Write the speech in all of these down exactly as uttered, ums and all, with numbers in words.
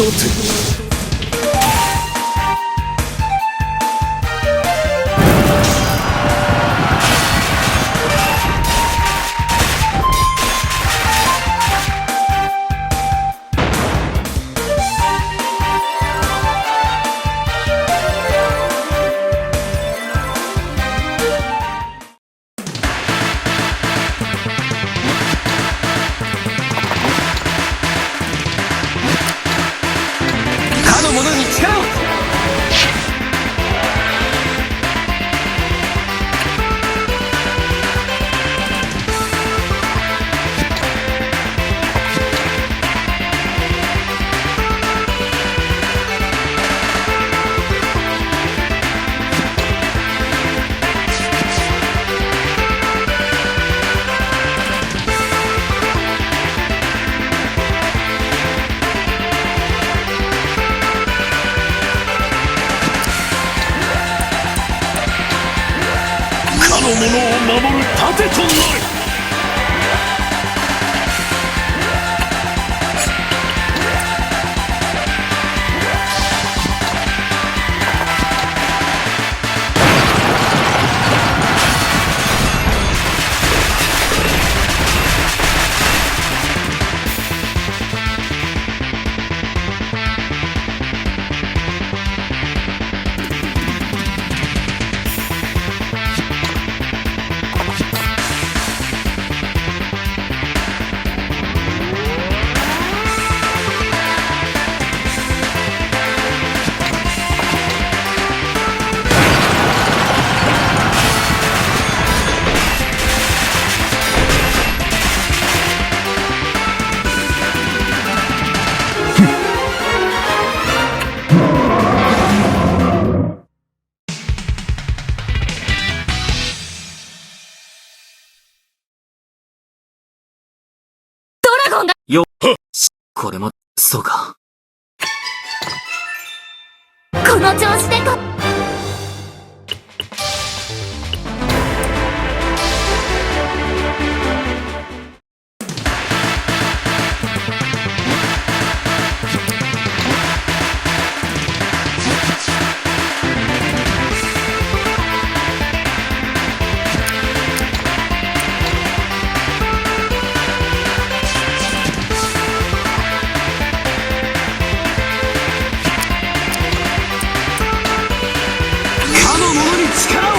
一つ。 かの者に力を。 かの者を守る盾となる。 ドラゴンが。よ、はっ、これも、そうか。この調子でか。 かの者に力を。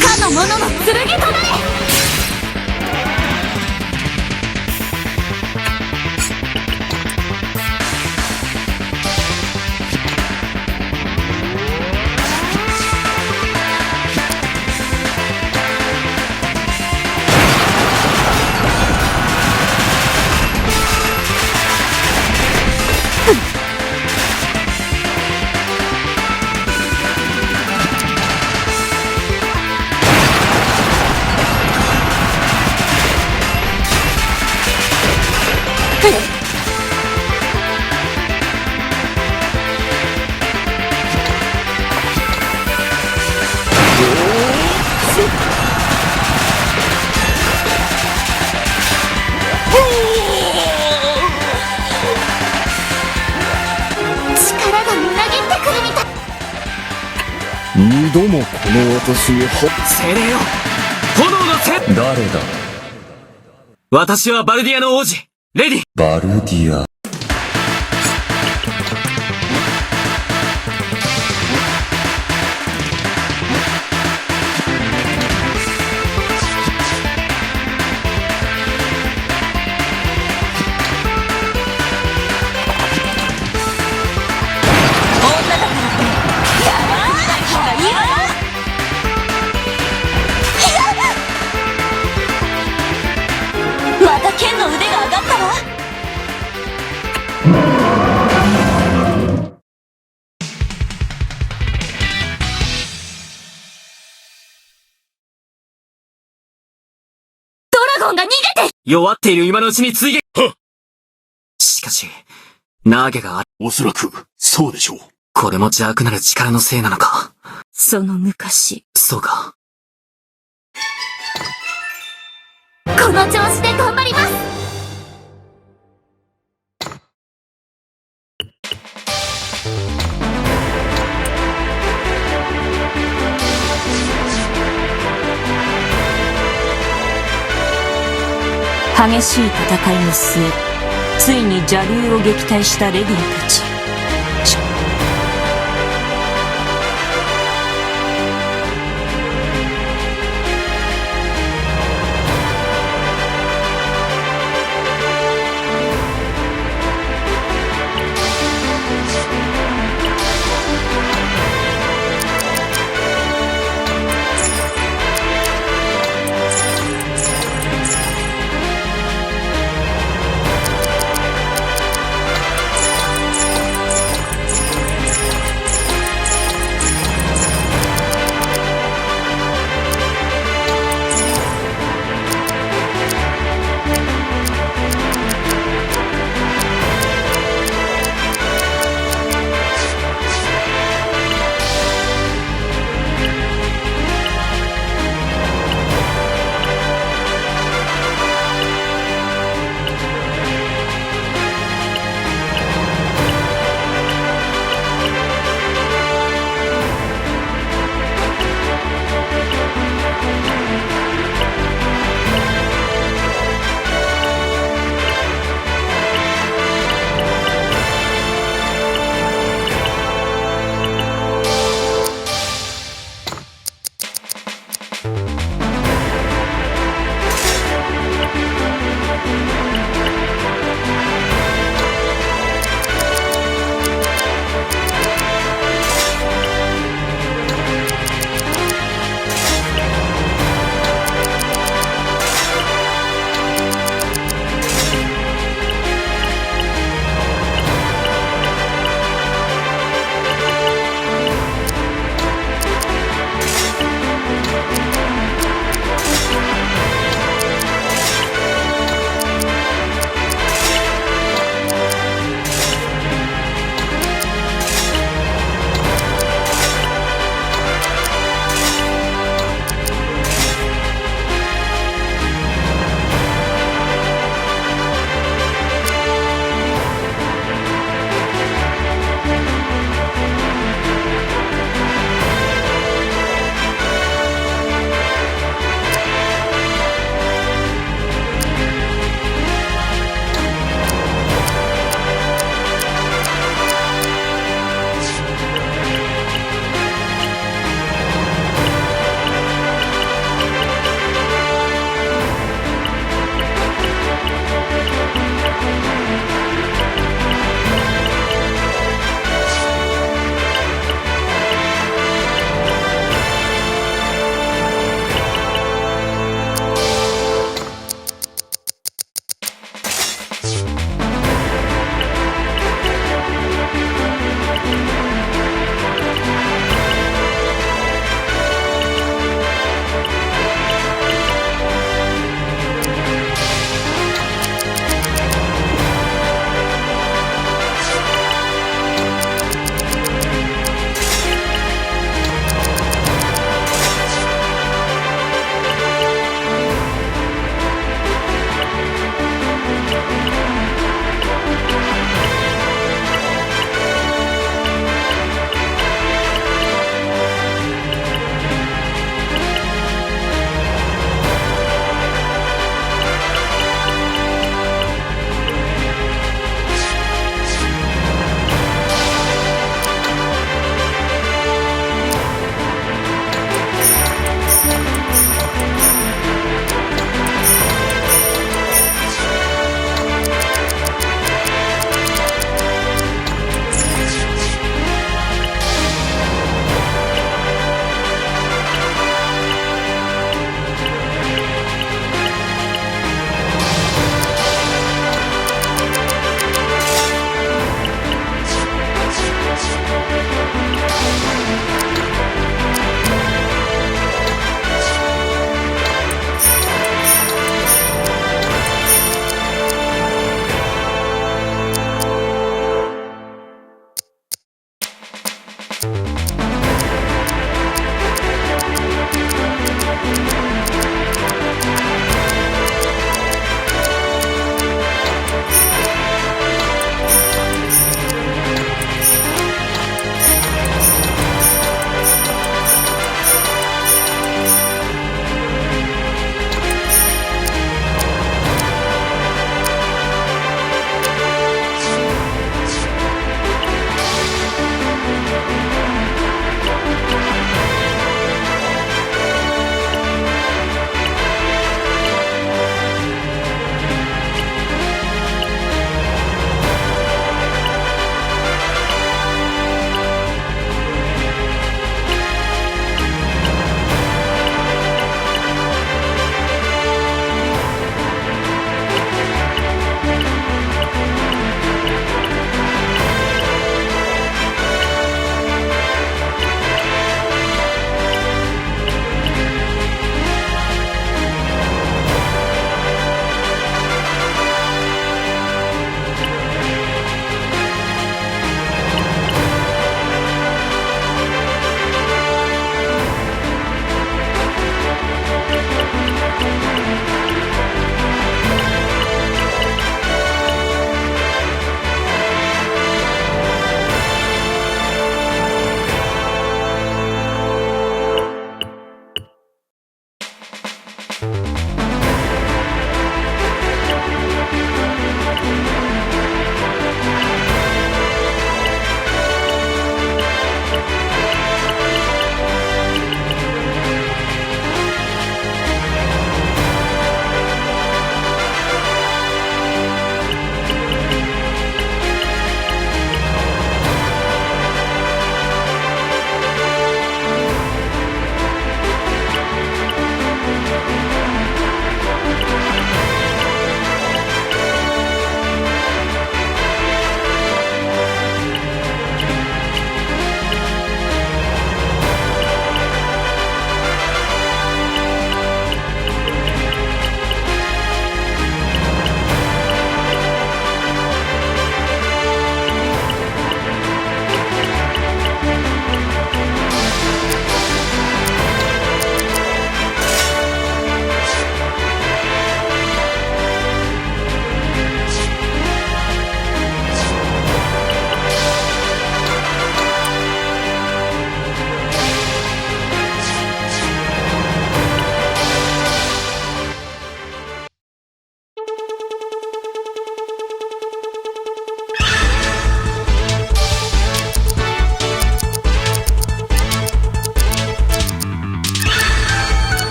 かの者の剣となれ。 力がみなぎってくるみたい。二度もこの私には。精霊よ、炎のせ。誰だ？私はバルディアの王子、レディ。バルディア。 女だからってが逃げて。弱っている今のうちに追撃。はっ。しかし、ナーゲがある。おそらく、そうでしょう。これも邪悪なる力のせいなのか。その昔。そうか。この調子で頑張ります。激しい戦いの末、ついに邪龍を撃退したレディンたち。